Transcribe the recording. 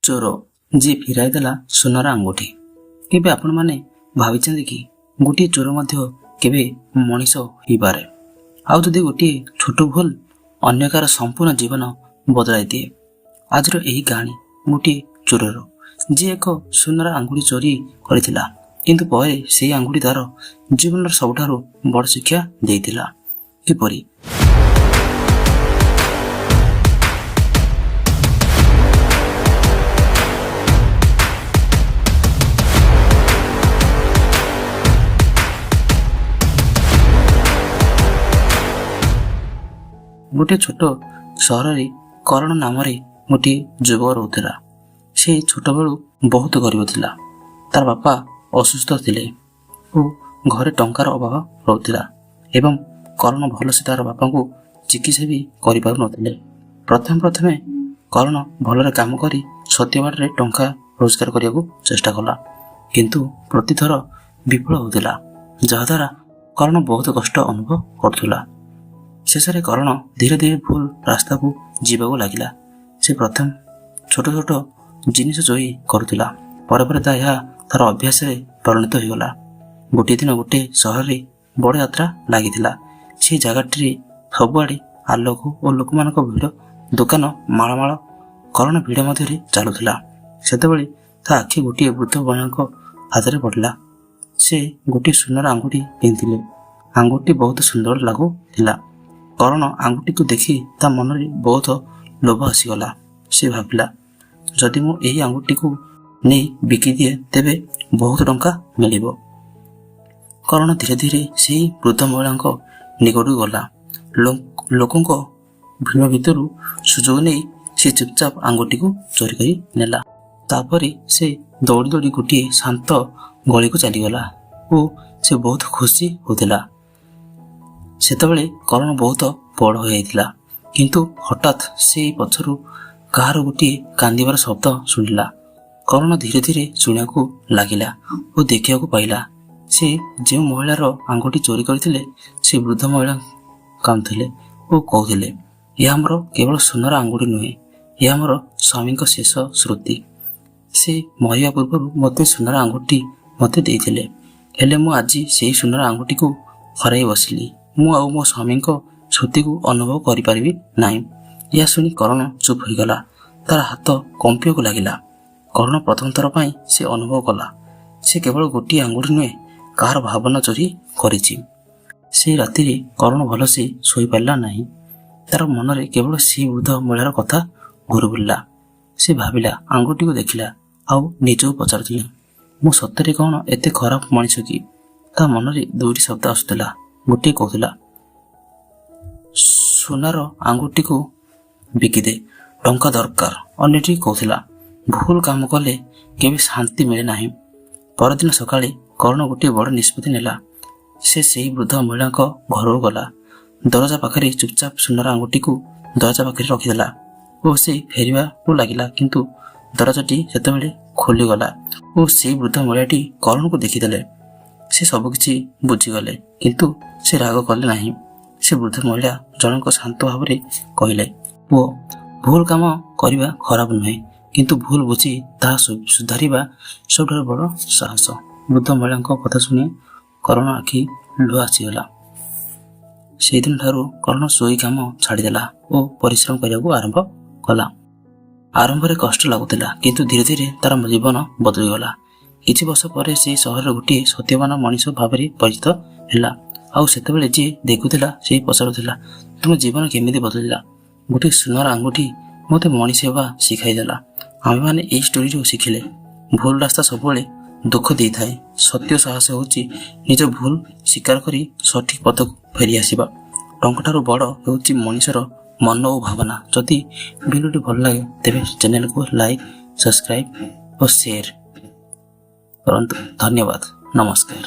ଚୋର ଯିଏ ଫେରାଇ ଦେଲା ସୁନାର ଆଙ୍ଗୁଠି। କେବେ ଆପଣମାନେ ଭାବିଛନ୍ତି କି ଗୋଟିଏ ଚୋର ମଧ୍ୟ କେବେ ମଣିଷ ହୋଇପାରେ? ଆଉ ଯଦି ଗୋଟିଏ ଛୋଟ ଭୁଲ ଅନ୍ୟ କାହାର ସମ୍ପୂର୍ଣ୍ଣ ଜୀବନ ବଦଳାଇ ଦିଏ? ଆଜିର ଏହି କାହାଣୀ ଗୋଟିଏ ଚୋରର, ଯିଏ ଏକ ସୁନାର ଆଙ୍ଗୁଠି ଚୋରି କରିଥିଲା, କିନ୍ତୁ ପରେ ସେହି ଆଙ୍ଗୁଠି ତାର ଜୀବନର ସବୁଠାରୁ ବଡ଼ ଶିକ୍ଷା ଦେଇଥିଲା। କିପରି? ଗୋଟିଏ ଛୋଟ ସହରରେ କରଣ ନାମରେ ଗୋଟିଏ ଯୁବକ ରହୁଥିଲା। ସେ ଛୋଟବେଳୁ ବହୁତ ଗରିବ ଥିଲା। ତାର ବାପା ଅସୁସ୍ଥ ଥିଲେ ଓ ଘରେ ଟଙ୍କାର ଅଭାବ ରହୁଥିଲା ଏବଂ କରଣ ଭଲସେ ତାର ବାପାଙ୍କୁ ଚିକିତ୍ସା ବି କରିପାରୁନଥିଲେ। ପ୍ରଥମେ ପ୍ରଥମେ କରଣ ଭଲରେ କାମ କରି ସତ୍ୟ ବାଟରେ ଟଙ୍କା ରୋଜଗାର କରିବାକୁ ଚେଷ୍ଟା କଲା, କିନ୍ତୁ ପ୍ରତିଥର ବିଫଳ ହେଉଥିଲା, ଯାହାଦ୍ୱାରା କରଣ ବହୁତ କଷ୍ଟ ଅନୁଭବ କରୁଥିଲା। ଶେଷରେ କରଣ ଧୀରେ ଧୀରେ ଭୁଲ ରାସ୍ତାକୁ ଯିବାକୁ ଲାଗିଲା। ସେ ପ୍ରଥମେ ଛୋଟ ଛୋଟ ଜିନିଷ ଚୋରି କରୁଥିଲା। ପରେ ପରେ ତା ଏହା ତାର ଅଭ୍ୟାସରେ ପରିଣତ ହୋଇଗଲା। ଗୋଟିଏ ଦିନ ଗୋଟିଏ ସହରରେ ବଡ଼ ଯାତ୍ରା ଲାଗିଥିଲା। ସେହି ଜାଗାଟିରେ ସବୁଆଡ଼େ ଆଲୋକ ଓ ଲୋକମାନଙ୍କ ଭିଡ଼, ଦୋକାନ ମାଳମାଳ। କରଣ ଭିଡ଼ ମଧ୍ୟରେ ଚାଲୁଥିଲା। ସେତେବେଳେ ତା ଆଖି ଗୋଟିଏ ବୃଦ୍ଧ ମହିଳାଙ୍କ ହାତରେ ପଡ଼ିଲା। ସେ ଗୋଟିଏ ସୁନାର ଆଙ୍ଗୁଠି ପିନ୍ଧିଥିଲେ। ଆଙ୍ଗୁଠିଟି ବହୁତ ସୁନ୍ଦର ଲାଗୁଥିଲା। କରଣ ଆଙ୍ଗୁଠିକୁ ଦେଖି ତା ମନରେ ବହୁତ ଲୋଭ ଆସିଗଲା। ସେ ଭାବିଲା, ଯଦି ମୁଁ ଏହି ଆଙ୍ଗୁଠିକୁ ନେଇ ବିକିଦିଏ, ତେବେ ବହୁତ ଟଙ୍କା ମିଳିବ। କରଣ ଧୀରେ ଧୀରେ ସେହି ବୃଦ୍ଧ ମହିଳାଙ୍କ ନିକଟକୁ ଗଲା। ଲୋକଙ୍କ ଭିଡ଼ ଭିତରୁ ସୁଯୋଗ ନେଇ ସେ ଚୁପଚାପ ଆଙ୍ଗୁଠିକୁ ଚୋରି କରି ନେଲା। ତାପରେ ସେ ଦୌଡ଼ି ଦୌଡ଼ି ଗୋଟିଏ ଶାନ୍ତ ଗଳିକୁ ଚାଲିଗଲା ଓ ସେ ବହୁତ ଖୁସି ହେଉଥିଲା। ସେତେବେଳେ କରଣ ବହୁତ ବଡ଼ ହୋଇଯାଇଥିଲା। କିନ୍ତୁ ହଠାତ୍ ସେଇ ପଛରୁ କାହାର ଗୋଟିଏ କାନ୍ଦିବାର ଶବ୍ଦ ଶୁଣିଲା। କରଣ ଧୀରେ ଧୀରେ ଶୁଣିବାକୁ ଲାଗିଲା ଓ ଦେଖିବାକୁ ପାଇଲା, ସେ ଯେଉଁ ମହିଳାର ଆଙ୍ଗୁଠି ଚୋରି କରିଥିଲେ, ସେ ବୃଦ୍ଧ ମହିଳା କାନ୍ଦୁଥିଲେ ଓ କହୁଥିଲେ, "ଏହା ମୋର କେବଳ ସୁନାର ଆଙ୍ଗୁଠି ନୁହେଁ, ଏହା ମୋର ସ୍ୱାମୀଙ୍କ ଶେଷ ସ୍ମୃତି। ସେ ମରିବା ପୂର୍ବରୁ ମୋତେ ସୁନାର ଆଙ୍ଗୁଠି ମୋତେ ଦେଇଥିଲେ। ହେଲେ ମୁଁ ଆଜି ସେହି ସୁନାର ଆଙ୍ଗୁଠିକୁ ହରାଇ ବସିଲି। ମୁଁ ଆଉ ମୋ ସ୍ୱାମୀଙ୍କ ସ୍ମୃତିକୁ ଅନୁଭବ କରିପାରିବି ନାହିଁ।" ଏହା ଶୁଣି କରଣ ଚୁପ୍ ହୋଇଗଲା। ତାର ହାତ କମ୍ପିବାକୁ ଲାଗିଲା। କରଣ ପ୍ରଥମ ଥର ପାଇଁ ସେ ଅନୁଭବ କଲା, ସେ କେବଳ ଗୋଟିଏ ଆଙ୍ଗୁଠି ନୁହେଁ, କାହାର ଭାବନା ଚୋରି କରିଛି। ସେଇ ରାତିରେ କରଣ ଭଲସେ ଶୋଇପାରିଲା ନାହିଁ। ତାର ମନରେ କେବଳ ସେଇ ବୃଦ୍ଧ ମହିଳାର କଥା ଘୁରି ବୁଲିଲା। ସେ ଭାବିଲା, ଆଙ୍ଗୁଠିକୁ ଦେଖିଲା ଆଉ ନିଜକୁ ପଚାରୁଥିଲା, ମୁଁ ସତରେ କ'ଣ ଏତେ ଖରାପ ମଣିଷ କି? ତା ମନରେ ଦୁଇଟି ଶବ୍ଦ ଆସୁଥିଲା। ଗୋଟିଏ କହୁଥିଲା, ସୁନାର ଆଙ୍ଗୁଠିକୁ ବିକିଦେ, ଟଙ୍କା ଦରକାର। ଅନ୍ୟଟି କହୁଥିଲା, ଭୁଲ କାମ କଲେ କେବେ ଶାନ୍ତି ମିଳେ ନାହିଁ। ପରଦିନ ସକାଳେ କରଣ ଗୋଟିଏ ବଡ଼ ନିଷ୍ପତ୍ତି ନେଲା। ସେ ସେହି ବୃଦ୍ଧ ମହିଳାଙ୍କ ଘରକୁ ଗଲା। ଦରଜା ପାଖରେ ଚୁପଚାପ ସୁନାର ଆଙ୍ଗୁଠିକୁ ଦରଜା ପାଖରେ ରଖିଦେଲା ଓ ସେ ଫେରିବାକୁ ଲାଗିଲା। କିନ୍ତୁ ଦରଜାଟି ସେତେବେଳେ ଖୋଲିଗଲା ଓ ସେଇ ବୃଦ୍ଧ ମହିଳାଟି କରଣକୁ ଦେଖିଦେଲେ। ସେ ସବୁକିଛି ବୁଝିଗଲେ, କିନ୍ତୁ ସେ ରାଗ କଲେ ନାହିଁ। ସେ ବୃଦ୍ଧ ମହିଳା ଜଣକ ଶାନ୍ତ ଭାବରେ କହିଲେ, "ପୁଅ, ଭୁଲ କାମ କରିବା ଖରାପ ନୁହେଁ, କିନ୍ତୁ ଭୁଲ ବୁଝି ତାହା ସୁଧାରିବା ସବୁଠାରୁ ବଡ଼ ସାହସ।" ବୃଦ୍ଧ ମହିଳାଙ୍କ କଥା ଶୁଣି କରଣ ଆଖି ଲୁହ ଆସିଗଲା। ସେଇଦିନ ଠାରୁ କରଣ ଚୋରି କାମ ଛାଡ଼ିଦେଲା ଓ ପରିଶ୍ରମ କରିବାକୁ ଆରମ୍ଭ କଲା। ଆରମ୍ଭରେ କଷ୍ଟ ଲାଗୁଥିଲା, କିନ୍ତୁ ଧୀରେ ଧୀରେ ତାର ଜୀବନ ବଦଳିଗଲା। କିଛି ବର୍ଷ ପରେ ସେ ସହରର ଗୋଟିଏ ସତ୍ୟବାନ ମଣିଷ ଭାବରେ ପରିଚିତ ହେଲା। ଆଉ ସେତେବେଳେ ଯିଏ ଦେଖୁଥିଲା, ସେ ପଚାରୁଥିଲା, "ତୁମ ଜୀବନ କେମିତି ବଦଳିଲା?" ଗୋଟିଏ ସୁନାର ଆଙ୍ଗୁଠି ମୋତେ ମଣିଷ ହେବା ଶିଖାଇଦେଲା। ଆମେମାନେ ଏହି ଷ୍ଟୋରିରୁ ଶିଖିଲେ, ଭୁଲ ରାସ୍ତା ସବୁବେଳେ ଦୁଃଖ ଦେଇଥାଏ। ସତ୍ୟ ସାହସ ହେଉଛି ନିଜ ଭୁଲ ସ୍ୱୀକାର କରି ସଠିକ ପଥକୁ ଫେରିଆସିବା। ଟଙ୍କାଠାରୁ ବଡ଼ ହେଉଛି ମଣିଷର ମନ ଓ ଭାବନା। ଯଦି ଭିଡ଼ିଓଟି ଭଲ ଲାଗେ, ତେବେ ଚ୍ୟାନେଲକୁ ଲାଇକ୍, ସବସ୍କ୍ରାଇବ୍ ଓ ସେୟାର କରନ୍ତୁ। ଧନ୍ୟବାଦ, ନମସ୍କାର।